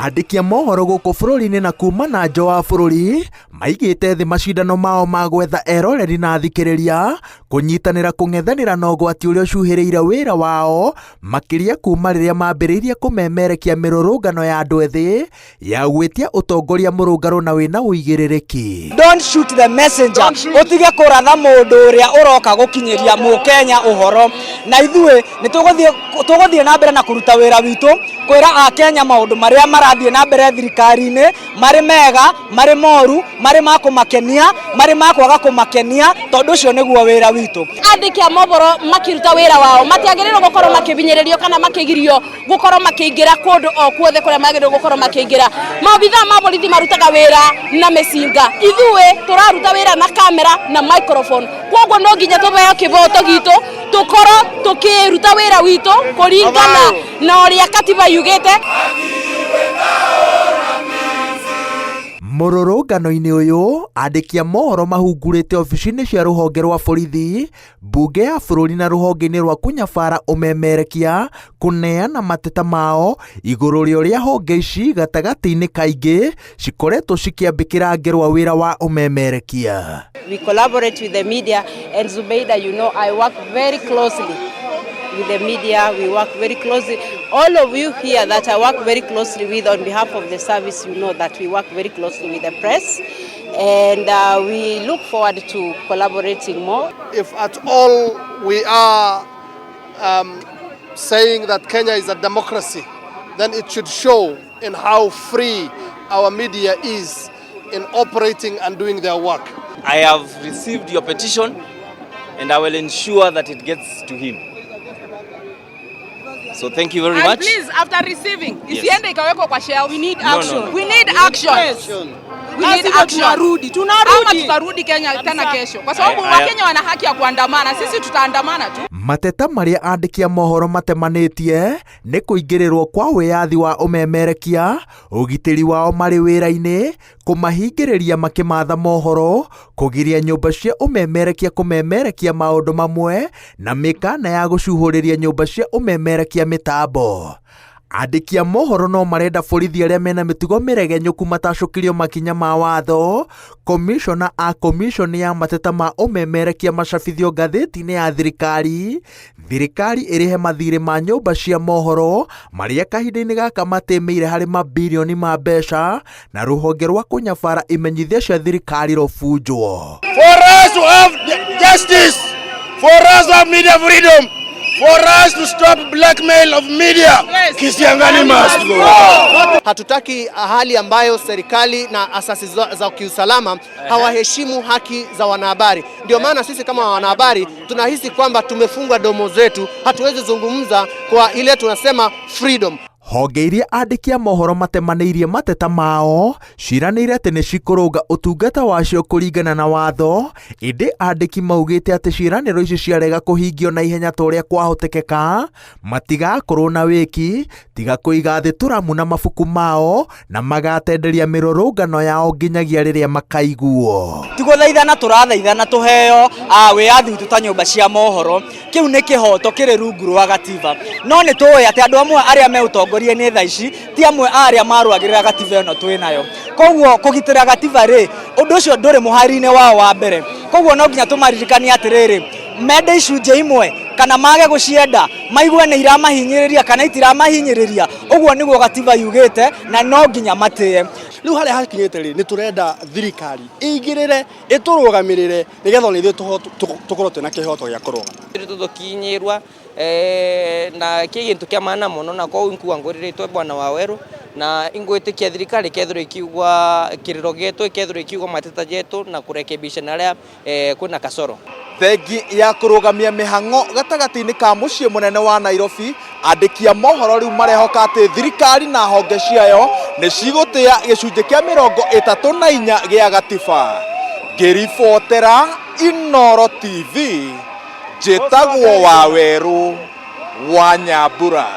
Andĩki a mohoro gũkũ bũrũri-inĩ na kuma na nja wa bũrũri maigĩte thĩ macindano mao ma gwetha eroreri na athikĩrĩria kũnyitanĩra kũng'ethanĩra na ũgwati ũrĩa ũcuhĩrĩire wĩra wao makĩria kuma rĩrĩa mambĩrĩirie kũmemerekia mĩrũrũngano ya andũ ethĩ ya gwĩtia ũtongoria mũrũngarũ na wĩna ũigĩrĩrĩki. Don't shoot the messenger. Ũtige kũratha mũndũ ũrĩa ũroka gũkinyĩria mũkenya ũhoro. Na ithuĩ nĩ tũgũthiĩ na mbere na kũruta wĩra witũ kwĩra akenya maũndũ marĩa marathiĩ na mbere thirikari-inĩ, marĩ mega, marĩ moru, marĩ ma kũmakenia, marĩ ma kwaga kũmakenia, tondũ ũcio nĩguo wĩra witũ. Andĩki a mohoro makĩruta wĩra wao matiagĩrĩirwo gũkorwo makĩhinyĩrĩrio kana makĩgirio gũkorwo makĩingĩra kũndũ o kuothe kũrĩa magĩrĩirwo gũkorwo makĩingĩra. Maobithaa ma borithi marutaga wĩra na mĩcinga, ithuĩ tũraruta wĩra na kamera na microphone, koguo no nginya tũheo kĩhoto gitũ tũkorwo tũkĩruta wĩra witũ kũringana na ũrĩa katiba yugĩte. Mũrũrũngano-inĩ ũyũ, andĩki a mohoro mahungurĩte obici-inĩ cia rũhonge rwa borithi, mbunge ya bũrũri na rũhonge-inĩ rwa kũnyabara ũmemerekia kũneana mateta mao igũrũ rĩa ũrĩa honge ici gatagatĩ-inĩ kaingĩ cikoretwo cikĩambĩkĩra ngerwa wĩra wa ũmemerekia. We collaborate with the media and Zubeida, you know, I work very closely with the media. We work very closely. All of you here that I work very closely with on behalf of the service, you know that we work very closely with the press, and we look forward to collaborating more. If at all we are saying that Kenya is a democracy, then it should show in how free our media is in operating and doing their work. I have received your petition and I will ensure that it gets to him. So thank you very And much. please, after receiving, Yes. isiende ikawekwa kwa shelf. We need No, no, action. no. We need action. We need Sivyo action. tunarudi, Ama tunarudi. tutarudi Kenya tena kesho, kwa sababu Wakenya wana haki ya kuandamana. Sisi tutaandamana tu. Mateta marĩa andĩki a mohoro matemanĩtie nĩ kũingĩrĩrwo kwa wĩyathi wa ũmemerekia, ũgitĩri wao marĩ wĩra-inĩ, kũmahingĩrĩria makĩmatha mohoro, kũgiria nyũmba cia ũmemerekia kũmemerekia maũndũ mamwe, na mĩkana ya gũcuhũrĩria nyũmba cia ũmemerekia mĩtambo. Andĩki a mohoro no marenda borithi arĩa mena mĩtugo mĩregenyũku matacũkĩrio makinya ma watho, komishona a komishoni ya mateta ma ũmemerekia macabithio ngathĩti-inĩ ya thirikari, thirikari ĩrĩhe mathirĩ ma nyũmba cia mohoro marĩa kahinda-inĩ gaka matĩmĩire harĩ mabirioni ma mbeca, na rũhonge rwa kũnyabara imenyithia cia thirikari rũbunjwo. For us to have justice, for us to have media freedom, for us to stop blackmail of media, Kisiangani must go. Hatutaki hali ambayo serikali na asasi za kiusalama hawaheshimu haki za wanahabari. Ndio maana sisi kama wanahabari tunahisi kwamba tumefungwa domo zetu, hatuwezi zungumza kwa ile tunasema freedom. Honge iria andĩki a mohoro matemanĩirie mateta mao ciranĩire atĩ nĩ cikũrũnga ũtungata wacio kũringana na watho, ĩndĩ andĩki maugĩte atĩ ciĩranĩro ici ciarega kũhingio na ihenya ta ũrĩa kwahotekeka matigakorwo na wĩki tiga kũiga thĩ tũramu na mabuku mao na magatenderia mĩrũrũngano yao nginyagia rĩrĩa makaiguo. Ti gũthaithana tũrathaithana tũheo wĩyathi witũ ta nyũmba cia mohoro, kĩu nĩ kĩhoto kĩrĩ rungu rwa gatiba. No nĩ tũĩ atĩ andũ amwe arĩa me ũtongoria-inĩ thaa ici ti amwe a arĩa marũagĩrĩra gatiba ĩno twĩ nayo. Koguo kũgitĩra gatiba rĩ, ũndũ ũcio ndũrĩ mũhari-inĩ wao wa mbere. Koguo no nginya tũmaririkanie atĩrĩrĩ, mende icunjĩ imwe kana mage gũcienda, maigue nĩ iramahinyĩrĩria kana itiramahinyĩrĩria, ũguo nĩguo gatiba yugĩte na no nginya matĩe. Rĩu harĩa hakinyĩte rĩ, nĩ tũrenda thirikari ĩingĩrĩre, ĩtũrũgamĩrĩre nĩgetha ona ithuĩ tũkorwo twĩna kĩhoto gĩa kũrũgama. Tũtũkinyĩrwa na kĩ gĩntũ kĩa maana mũno na koguo inkuga ngũrĩrĩtwe bwana Waweru na ingwĩtĩkia thirikari ĩkethirwo ĩkiugua kĩrĩro gĩetũ, ĩkethirwo ĩkiugua mateta jetũ na kũrekebisha na arĩa kwĩna kasoro. Thengi ya kũrũgamia mĩhang'o gatagatĩ-inĩ ka mũciĩ mũnene wa Nairobi, andĩki a mohoro rĩu marehoka atĩ thirikari na honge ciayo nĩ cigũtĩa gĩcunjĩ kĩa 34 gĩa gatiba. Ngĩribotera Inooro TV, njĩtagwo Wawerũ wa Nyambura.